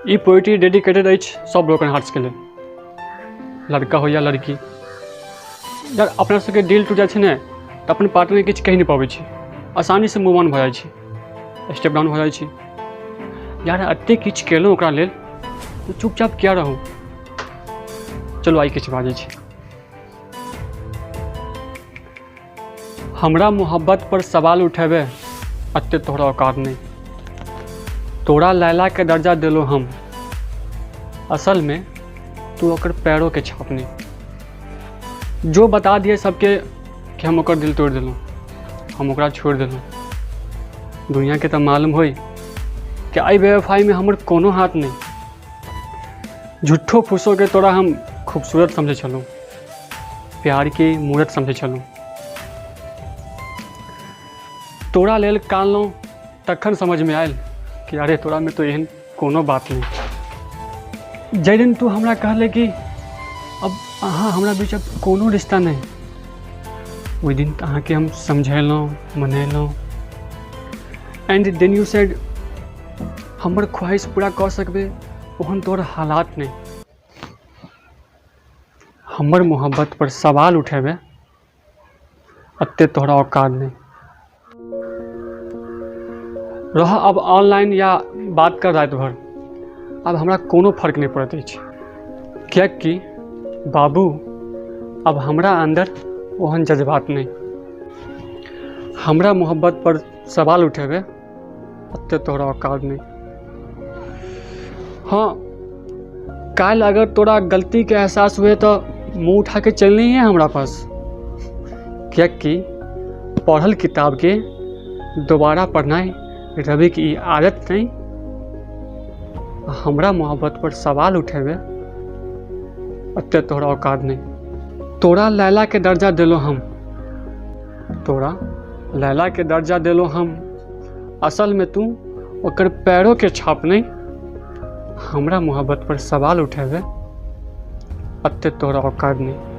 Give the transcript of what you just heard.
ई poetry dedicated अछि सब broken हार्ट्सके लेल, लड़का हो या लड़की। यार अपना सबके दिल टूटि जाइ छै ने तऽ अपन पार्टनरके किछु कहि नहि पबै छी, आसानीसँ मूव ऑन भऽ जाइ छी, स्टेप डाउन भऽ जाइ छी। यार एतेक किछु केलहुँ ओकरा लेल तऽ चुपचाप किया रहू। चलू आइ किछु बाजै छी। हमरा मोहब्बत पर सवाल उठेबे अते तोहरा औकात नहीं। तोरा लैला के दर्जा दिलो हम, असल में तू ओकर पैरों के छाप नहीं। जो बता दिए सबके कि हम ओकर दिल तोड़ दिलहुँ, हम ओकरा छोड़ दिलहुँ। दुनिया के तो मालूम होई कि एहि बेवफाई में हमर कोनो हाथ नहीं। झूठो फूसो के तोरा हम खूबसूरत समझै छलहुँ, प्यार के मूरत समझै छलहुँ। तोरा लेल कानलहुँ तखन समझमे आयल कि अरे तोरामे तो एहन कोनो बात नहीं। जाहि दिन तू हमरा कहले कि अब अहाँ हमरा बीच अब कोनो रिश्ता नहीं, ओहि दिन अहाँके हम समझेलहुँ मनेलहुँ। एंड देन you said हमर ख्वाहिश पूरा कऽ सकबै ओहन तोहर हालात नहीं। हमर मोहब्बत पर सवाल उठेबै अते तोहरा औकात नहीं। रह अब ऑनलाइन या बात कर राति भर, अब हमरा कोनो फर्क नहीं पड़ैत अछि, किएकि बाबू अब हमरा अंदर ओहन जज्बात नहीं। हमरा मोहब्बत पर सवाल उठेबै अते तोहरा औकात नहीं। हाँ काल्हि अगर तोरा गलतीके एहसास हुए तऽ मुँह उठा के चलि नहीं है हमरा पास, किएकि पढ़ल किताबके दोबारा पढ़नाइ रविके ई आदत नहीं। हमरा मोहब्बत पर सवाल उठेबै अते तोहरा औकात नहीं। तोरा लैला के दर्जा देलो हम, तोरा लैला के दर्जा देलो हम, असल में तू ओकर पैरों के छाप नहीं। हमरा मोहब्बत पर सवाल उठेबे अते तोहरा औकात नहीं।